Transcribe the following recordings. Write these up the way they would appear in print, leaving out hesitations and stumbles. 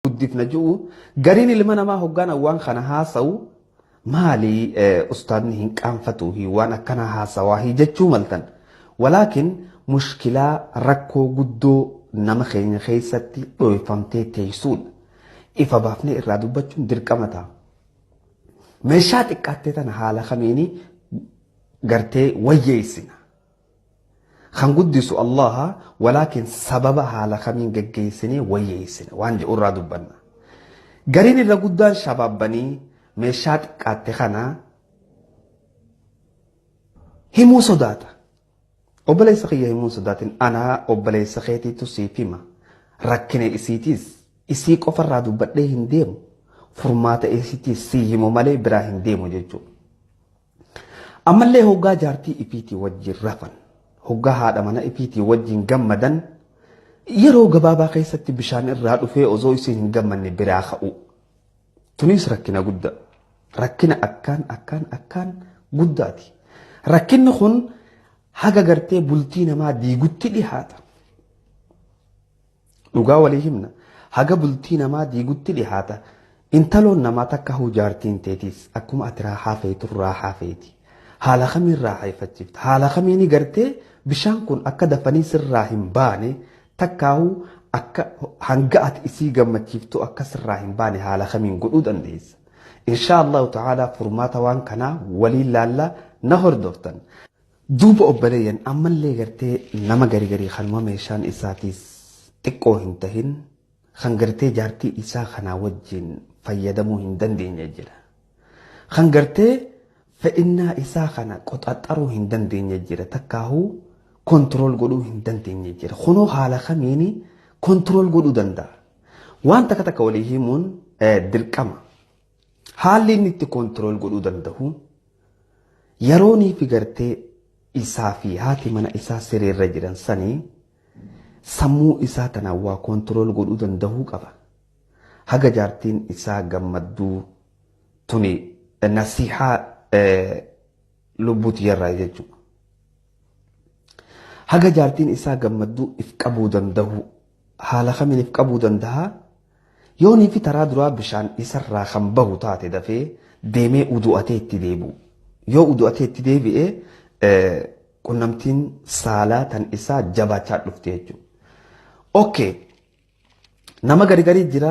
Guddifna ji'u gariin ilma namaa hoggaan waan kana haasa'u maali ustaadni hin qaanfatu waan akkana haasawaa jechuu maltan. Walaakin mushkilaa rakkoo guddoo nama keenya keessatti dhoofamtee teessuudha. Ifa baafnee irraa dubbachuun dirqama ta'a. Meeshaa xiqqaattee tana haala kamiini gartee wayyeessina. Kan guddisu Allaha, walaakin sababa haala kamiin geggeessinee wayyeessina waan jedhu irraa dubbanna. Gariin irra guddaan shabaabbanii meeshaa xiqqaatte kana himuu sodaata. Obboleessa kiyya, himuu sodaatin, anaa obboleessa keetiitu siif hima. Rakkina isiitiis isii qofarraa dubbadhee hin deemu. Furmaata isiitiis sii himu malee biraa hin deemu jechuudha. Ammallee hoggaa jaartii ifiitii wajjin rafan, hoggaa haadha mana ifiitii wajjin gammadan, yeroo gabaabaa keessatti bishaan irraa dhufee osoo isiin hin gammanne biraa ka'u. Tunis rakkina guddaa. Rakkina akkaan akkaan akkaan guddaati. Rakkinni kun haga gartee bultii namaa diigutti dhihaata. Dhugaa walii himna. Haga bultii namaa diigutti dhihaata. Intaloon namaa takka huu jaartiin teetiis akkuma ati raaxaa feetu raaxaa feeti. Haala kamiin raaxeeffachiifta? Haala kamiin gartee bishaan kun akka dafanii sirraa hin baane, takkaahuu akka hanga ati isii gammachiiftu akka sirraa hin baane haala kamiin godhuu dandeessa? Insha Allahu ta'ala furmaata waan kanaa waliin laallaa na hordoftan. Duuba obboleeyyan, ammallee gartee nama gari garii kanuma meeshaan isaatiis xiqqoo hin tahin kan gartee jaartii isaa kanaa wajjin fayyadamuu hin dandeenye jira. Kan gartee fedhinnaa isaa kana qoxaxaruu hin dandeenye jira. Takkaahuu control godhuu hin dandeenye jira. Kunoo haala kamiini control godhuu danda'a? Waan takka takka walii himuun dirqama. Haalli inni itti control godhuu danda'u, yeroonii fi gartee isaa fi haati mana isaa sireerra jiran sanii sammuu isaa tanaan waa control godhuu danda'uu qaba. Haga jaartiin isaa gammadduu, tuni nasihaa lubbuuti yarraa jechuudha. Haga jaartiin isaa gammadduu if qabuu danda'u, haala kamiin if qabuu danda'a? Yoonii fi taraa duraa bishaan isarraa kan bahu taate, dafee deemee udu'atee itti deebi'u. Yoo udu'atee itti deebi'ee, qunnamtiin saalaa tan isaa jabaachaa dhufte jechuudha. Okay. Nama gari garii jira,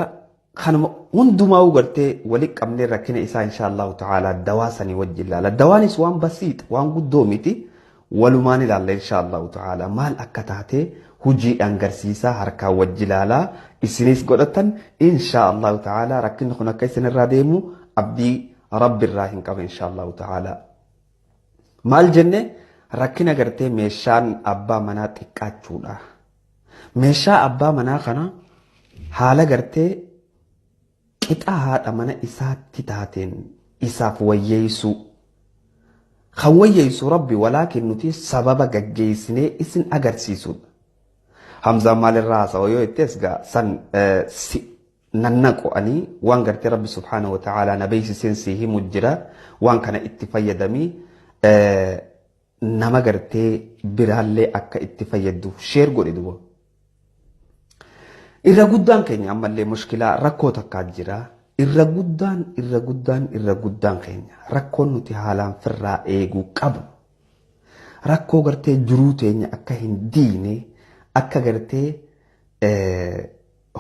kanuma hundumaa gartee wali qabnee rakkina isaa insha Allahu ta'ala dawaa sanii wajjin ilaala. Dawaanis waan basiit, waan guddoo miti, walumaan ilaalla insha Allahu ta'ala. Maal akka taate hujiidhaan garsiisaa, harkaan wajji ilaalaa, isinis godhatan insha Allahu ta'ala rakkinni kun akka isin irraa deemu abdii Rabbi irraa hin qaba insha Allahu ta'ala. Maal jenne? Rakkina gartee meeshaan abbaa manaa xiqqaachuudha. Meeshaa abbaa manaa kana haala gartee qixa haadha mana isaatti taateen isaaf wayyeessuu. Kan wayyeessu Rabbi, walaakin nuti sababa gaggeessinee isin agarsiisudha. Hamzaan maalirraa haasawa yoo jettees, gaa san si nannaqo'anii waan gartee Rabbi subhaanahu wa ta'ala na beeksiseen si himu jira. Waan kana itti fayyadamii nama gartee biraallee akka itti fayyadduuf share godhe duba. Irra guddaan keenya ammallee mushkilaa rakkoo takkaa jira. Irra guddaan, irra guddaan, irra guddaan keenya rakkoon nuti haalaan firraa eeguu qabnu. Rakkoo gartee jiruu teenya akka hin diine, akka gartee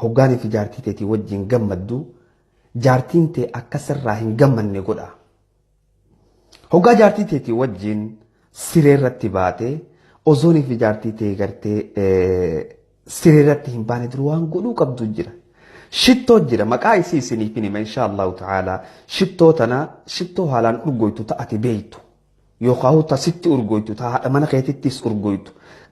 hoggaanii fi jaartii teetii wajjin gammaddu jaartiin tee akka sirraa hin gammanne godha. Hoggaa jaartii teetii wajjin siree irratti baatee, osoonii fi jaartii tee gartee siree irratti hin baane dura waan godhuu qabdu jira. Shittoo jira, maqaa isii isiniif hin hima insha Allahu ta'ala. Shittoo tana, shittoo haalaan urgoytu ta'ate beeytu. Yookaan tasitti urgoytu, ta haadha mana keetittis urgoytu.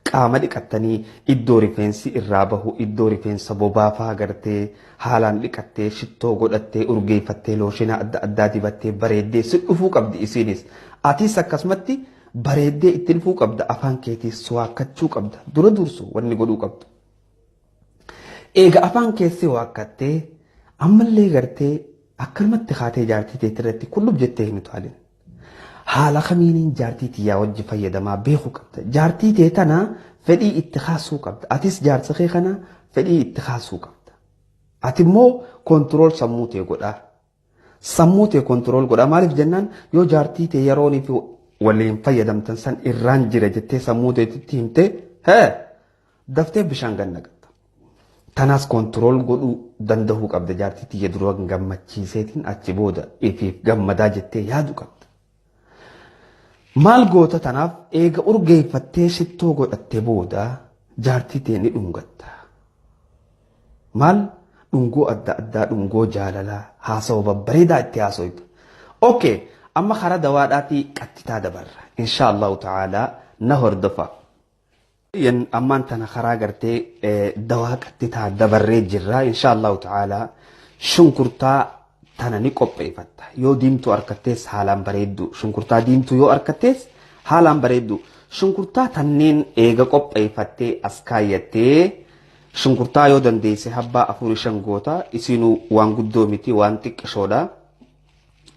Qaama dhiqattanii iddoo rifeensi irraa bahu, iddoo rifeensa bobaafaa gartee haalaan dhiqattee, shittoo godhattee, urgeeffattee, looshina adda addaa dibattee, bareeddee si dhufuu qabdi isiinis. Atis akkasumatti bareeddee itti dhufuu qabda, afaan keetiis waakkachuu qabda, dura dursu wanni godhuu qabdu. Eega afaan keessi waakkattee, ammallee gartee akkanumatti kaatee jaartii teetti irratti kullub jettee hin utaalin. Haala kamiiniin jaartii tiyyaa wajji fayyadamaa beekuu qabda. Jaartii tee tana fedhii itti kaasuu qabda. Atis jaarsa kee kana fedhii itti kaasuu qabda. Ati immoo control sammuu tee godhaa. Sammuu tee control godhaa. Maaliif jennaan, yoo jaartii tee yeroonii fi waliin fayyadamtan san irraan jira jettee sammuu teetitti himtee, hee, daftee bishaan gad naqatta. Tanaas control godhuu danda'uu qabda. Jaartii tiyya dura gammachiiseetiin achi booda ifiif gammadaa jettee yaadu qabda. Maal goota tanaaf? Eega urgeeffattee shittoo godhattee booda jaartii tee ni dhungatta. Maal, dhungoo adda addaa, dhungoo jaalalaa, haasawa babbareedaa itti haasoyta. Okay, amma karaa dawaadhaatii qattitaa dabarra. Insha Allahu ta'ala na hordofa. Ammaan tana karaa gartee dawaa qattitaa dabarree jirra. Insha Allahu ta'ala shunkurtaa tana ni qopheeffatta. Yoo diimtuu harkattees haalaan bareeddu. Shunkurtaa diimtuu yoo harkattees haalaan bareeddu. Shunkurtaa tanneen eega qopheeffattee as kaayyattee, shunkurtaa yoo dandeesse habbaa afurii shan goota. Isinuu waan guddoo miti, waan xiqqishoodha.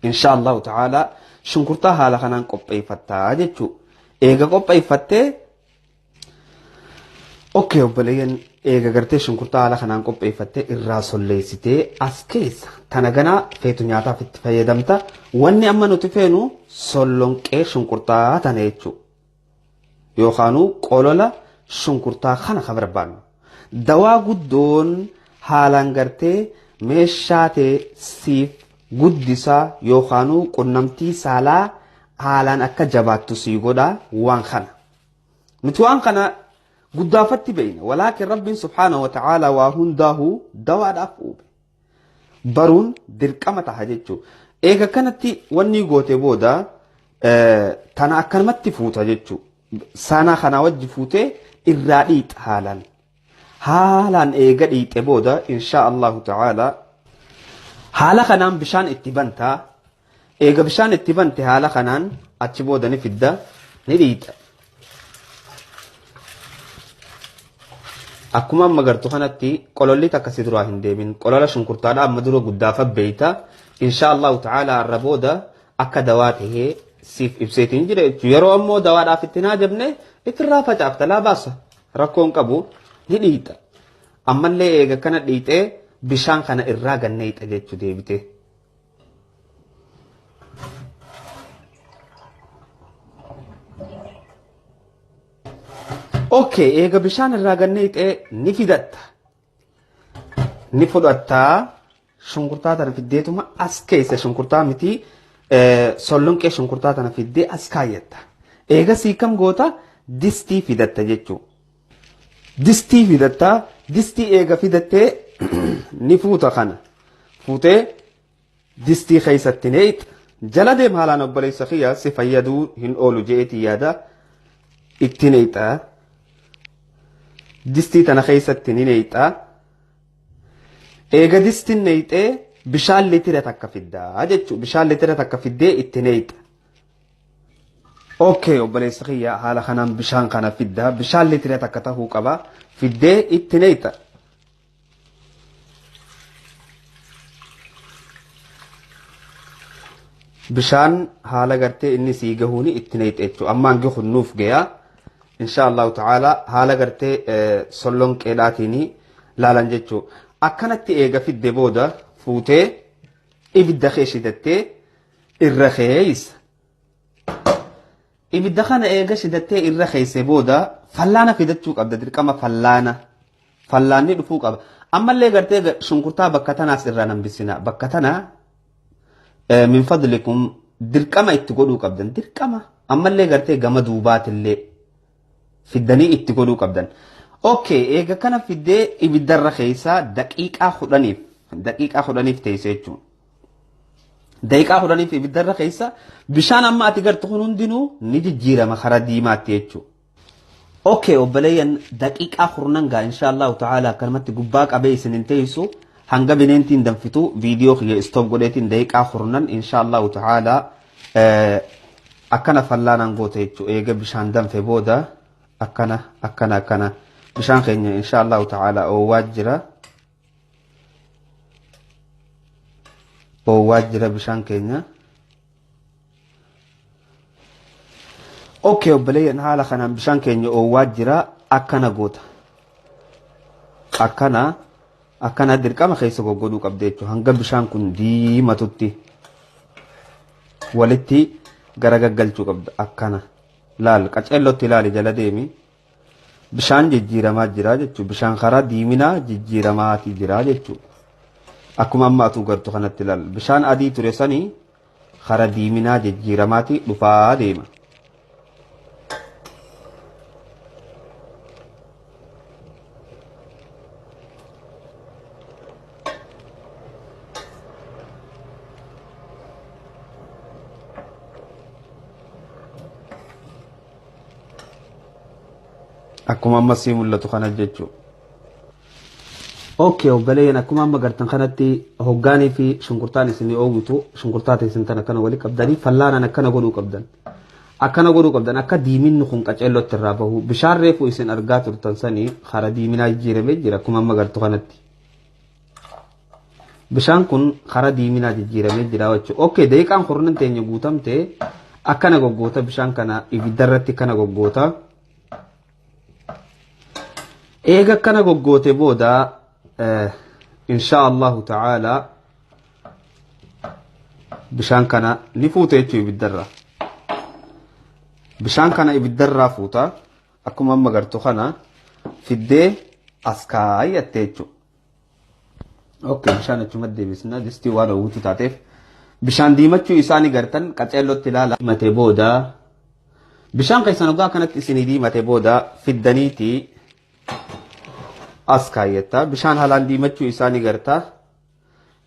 Insha Allahu ta'ala shunkurtaa haala kanaan qopheeffattaa jechuu. Eega qopheeffattee, okay, obboleeyyan, eega gartee shunkurtaa haala kanaan qopheeffattee irraa solleessitee as keessa tana ganaa feetu nyaataaf itti fayyadamta. Wanni amma nuti feenu sollonqee shunkurtaa tana jechuudha. Yookaanuu qolola shunkurtaa kana ka barbaannu. Dawaa guddoon haalaan gartee meeshaa ta'e siif guddisaa yookaanuu qunnamtii saalaa haalaan akka jabaattu sii godhaa waan kana. Nuti waan kana guddaafatti beeyna. Walaakin Rabbiin subhaanahu wa ta'aalaa waa hundaahuu dawaadhaaf uume. Baruun dirqama taha jechuudha. Eega kanatti wanni goote booda tana akkanumatti fuuta jechuudha. Saanaa kanaa wajji fuutee irraa dhiixa haalaan. Haalaan eega dhiixe booda, insha Allahu ta'ala, haala kanaan bishaan itti bantaa. Eega bishaan itti bante, haala kanaan achi booda ni fidda, ni dhiixa. Akkuma amma gartu kanatti qololli takka si duraa hin deemin. Qolola shunkurtaadha amma dura guddaafa beeyta. Insha Allahu ta'ala har'a booda akka dawaa tahee siif ibseetiin jira jechuudha. Yeroo ammoo dawaadhaaf itti naa jabne ittirraa facaafta, laa baasa. Rakkoon qabu, ni dhiixa. Ammallee eega kana dhiixee bishaan kana irraa ganneexa jechuu deebitee. Okay, eega bishaan irraa ganneexee ni fidatta. Ni fudhattaa, shunkurtaa tana fiddeetuma as keessa, shunkurtaa miti, sollonqee shunkurtaa tana fiddee as kaayyatta. Eega siikam goota? Distii fidatta jechuudha. Distii fidattaa, distii eega fidattee ni fuuta kana. Fuutee distii keessatti neexa. Jala deem haalaan, obboleessa kiyya, si fayyaduu hin oolu je'eetii yaada itti neexa. Distii tana keessatti ni neexa. Eega distiin neexee bishaan litira takka fiddaa jechuudha. Bishaan litira takka fiddee itti neexa. Okay, obboleessa kiyya, haala kanaan bishaan kana fiddaa. Bishaan litira takka tahuu qaba. Fiddee itti neexa. Bishaan haala gartee inni sii gahuuni itti neexa jechuudha. Amma hangi kun nuuf gayaa. Insha Allahu ta'ala haala gartee sollonqeedhaatiin laalan jechuudha. Akkanatti eega fidde booda fuutee ibidda kee shidattee irra keessa. Ibidda kana eega shidattee irra keesse booda fallaana fidachuu qabda, dirqama fallaana. Fallaanni dhufuu qaba. Ammallee gartee shunkurtaa bakka tanaas irraa nambisina. Bakka tana min fadlikum dirqama itti godhuu qabdan, dirqama. Ammallee gartee gama duubaatillee fiddanii itti godhuu qabdan. Okay, eega kana fiddee ibiddarra keessaa daqiiqaa 10f teesse jechuudha. Daqiiqaa 10f ibiddarra keessa bishaan amma ati gartu kun hundinuu ni jijjiirama karaa diimaatti jechuudha. Okay, obboleeyyan, daqiiqaa 10 gaa insha Allahu ta'ala akkanumatti gubbaa qabee isin hin teessu, hanga bineentiin danfitu viidiyoo kiyya stop godheetiin daqiiqaa 10 insha Allahu ta'ala akkana fallaanaan goota jechuudha. Eega bishaan danfe booda akkana akkana akkana bishaan keenya insha Allahu ta'ala oowwaa jira. Oowwaa jira bishaan keenya. Okay, obboleeyyan, haala kanaan bishaan keenya oowwaa jira, akkana goota. Akkana. Akkana dirqama keessa goggodhuu qabda jechuudha. Hanga bishaan kun diimatutti walitti garagaggalchuu qabda akkana. Laal qaceellotti ilaali jala deemi. Bishaan jijjiiramaa jira jechuudha. Bishaan karaa diiminaa jijjiiramaatii jira jechuudha. Akkuma amma atuu gartu kanatti ilaal. Bishaan adii ture sanii karaa diiminaa jijjiiramaatii dhufaa deema. Akkuma amma sii mul'atu kana jechuudha. Okay, obboleeyyan, akkuma amma gartan kanatti hoggaanii fi shunkurtaan isinii oowwitu, shunkurtaa teessan tan akkana walii qabdanii fallaanaan akkana godhuu qabdan. Akkana godhuu qabdan akka diiminni kun qaceellootti irraa bahu. Bishaan reefu isin argaa turtan sanii karaa diiminaa jijjiiramee jira akkuma amma gartu kanatti. Bishaan kun karaa diiminaa jijjiiramee jira jechuudha. Okay, daqiiqaan kurnan teenya guutamte akkana goggoota bishaan kana ibiddarratti akkana goggoota. Eega akkana goggoote booda, insha Allahu ta'ala, bishaan kana ni fuute jechuu ibiddarraa. Bishaan kana ibiddarraa fuuta, akkuma amma gartu kana fiddee as kaayyatte jechuudha. Okay, bishaan achuma deebisna, distii waan hawwatu taateef bishaan diimachuu isaanii gartan qaceellotti ilaala. Diimate booda, bishaan keessan dhugaa kanatti isinii diimate booda, fiddaniitii as kaayyatta. Bishaan haalaan diimachuu isaanii garta.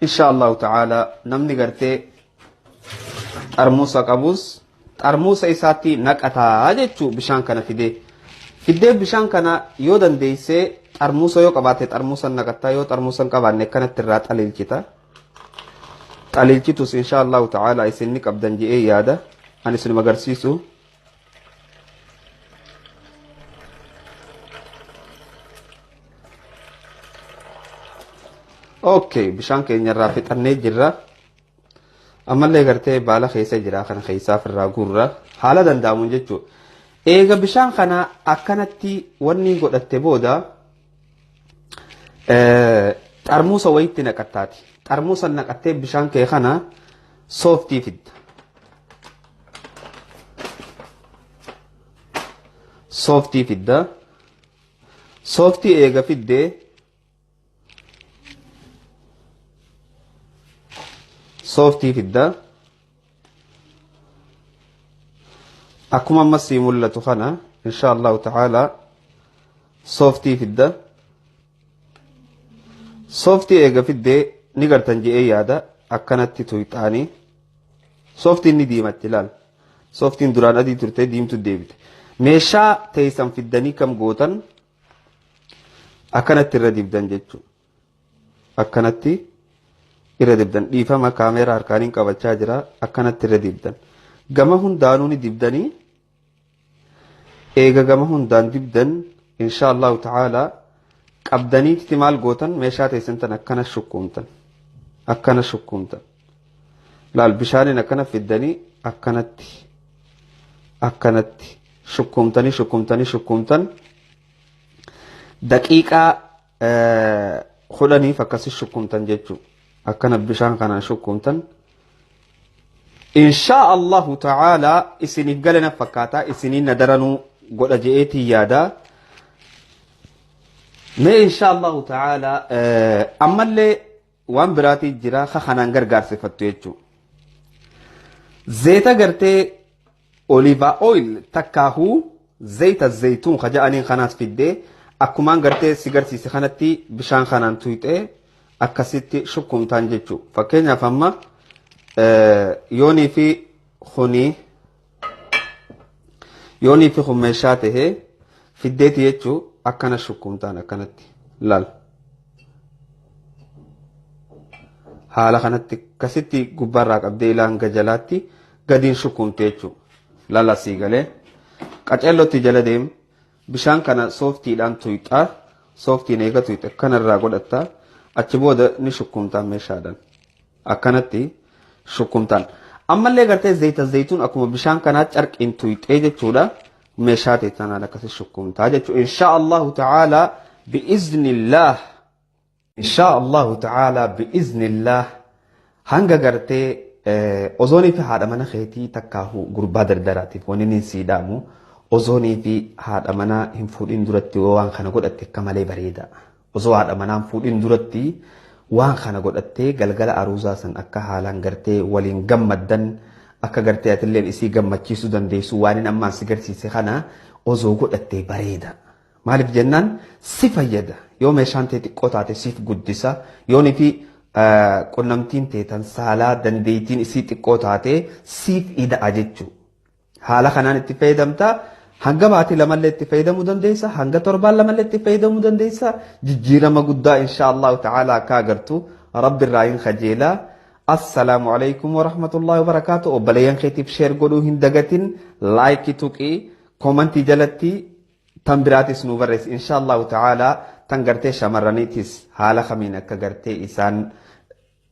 Insha Allahu ta'ala, namni gartee xarmuusa qabus xarmuusa isaatti naqataa jechuu. Bishaan kana fidee fiddee, bishaan kana yoo dandeessee xarmuusa yoo qabaate xarmuusa naqattaa, yoo xarmuusa hin qabaanne akkanatti irraa xaliilchita. Xaliilchitus insha Allahu ta'ala isin ni qabdan je'ee yaada, ani isinuma agarsiisu. Okay, bishaan keenya irraa fixannee jirra. Ammallee gartee baala keessa jira, kana keessaaf irraa guurra haala danda'amuun jechuudha. Eega bishaan kana akkanatti wanni godhatte booda, xarmuusa wayitti naqattaati. Xarmuusa naqattee bishaan kee kana sooftii fidda. Sooftii fidda. Sooftii eega fiddee, sooftii fidda. Akkuma ammas sii mul'atu kana, insha Allahu ta'ala, sooftii fidda. Sooftii eega fiddee, ni gartan je'ee yaada, akkanatti tuyxaanii sooftiin ni diimatti. Ilaal, sooftiin duraan adii turte diimtu deebite. Meeshaa teessan fiddanii kam gootan, akkanatti irra dibdan jechuudha. Akkanatti irra dibdan. Dhiifama, kaameeraa harkaaniin qabachaa jira. Akkanatti irra dibdan. Gama hundaanuu ni dibdanii. Eega gama hundaan dibdan, insha Allahu ta'ala, qabdaniitti maal gootan? Meeshaa teessan tan akkana shukkuumtan. Akkana shukkuumtan. Laal, bishaaniin akkana fiddanii akkanatti akkanatti shukkuumtanii shukkuumtanii shukkuumtan, daqiiqaa 10f akkasi shukkuumtan jechuudha. Akkana bishaan kanaan shukkuumtan. Insha Allahu ta'ala isiniif galana fakkaataa isiniin na daranuu godha je'eetii yaada. Mee insha Allahu ta'ala ammallee waan biraatii jira ka kanaan gargaarsifattu jechuudha. Zeeta gartee olive oil takkaahuu zayita zayituun ka ja'aniin kanaas fiddee, akkumaan gartee si garsiise kanatti bishaan kanaan tuyxee akkasitti shukkumtaan jechuudha. Fakkeenyaaf amma yoonii fi kun meeshaa tahee fiddeeti jechuu, akkana shukkumtaan akkanatti laal. Haala kanatti akkasitti gubbaarraa qabdee ilaa hanga jalaatti gadiin shukkumte jechuudha. Lala sii galee qaceellotti jala deem, bishaan kana sooftiidhaan tuyxaa, sooftiin eega tuyxe kanarraa godhattaa, achi booda ni shukkumtaan meeshaadhaan akkanatti shukkumtaan. Ammallee gartee zayita zayituun akkuma bishaan kanaa carqiin tuyxee jechuudha, meeshaa teessanaan akkasi shukkumtaa jechuudha. Insha Allahu ta'ala, bi'iznillah. Inshaa Allahu ta'ala, bi'iznillah, hanga gartee ozoonii fi haadha mana keetii takkaahu gurbaa dardaraatiif wanni inni sii dhaamu, ozoonii fi haadha manaa hin fuudhin duratti waan kana godhatte akka malee bareeda. Osoo haadha manaa hin fuudhin duratti waan kana godhattee galgala aruuzaa san akka haalaan gartee waliin gammaddan, akka gartee atilleen isii gammachiisuu dandeessu, waan inni ammaan si garsiise kana osoo godhattee bareeda. Maaliif jennaan si fayyada. Yoo meeshaan tee xiqqoo taate siif guddisa. Yoonii fi qunnamtiin tee tan saalaa dandeettiin isii xiqqoo taate siif ida'a jechuudha. Haala kanaan itti fayyadamta. Hanga baatii lamallee itti fayyadamuu dandeessa. Hanga torbaan lamallee itti fayyadamuu dandeessa. Jijjiirama guddaa insha Allahu ta'ala akka agartu Rabbi irraa hin kajeela. Assalaamu alaikum wa rahmatullahi wa barakaatu. Obboleeyyan keetiif share godhuu hin dagatin. Like tuqii comment jalatti tan biraatis nu barreessi. Insha Allahu ta'ala tan gartee shamarraniitis haala kamiin akka gartee isaan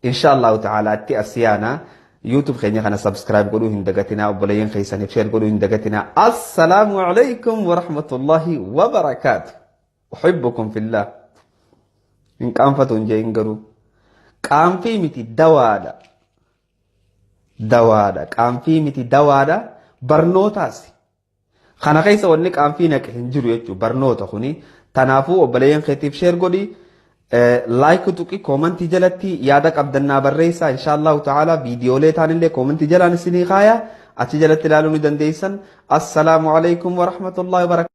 insha Allahu ta'ala itti asiyaana. YouTube keenya kana subscribe godhuu hin dagatinaa, obboleeyyan keessaniif share godhuu hin dagatinaa. Assalaamu alaikum wa rahmatullahi wa barakaatu. Uhibbukum fillah. Hin qaanfatu hin jeen, garuu qaanfii miti, dawaadha. Dawaadha. Qaanfii miti, dawaadha. Barnootaas. Kana keessa wanni qaanfii naqe hin jiru jechuudha barnoota kuni. Tanaafuu obboleeyyan keetiif share godhi. Like tuqi, comment jalatti yaada qabdannaa barreessaa. Insha Allahu ta'ala viidiyoolee taanillee comment jalaan isinii kaaya, achi jalatti ilaaluu ni dandeessan. Assalaamu alaikum wa rahmatullahi wa barakatuh.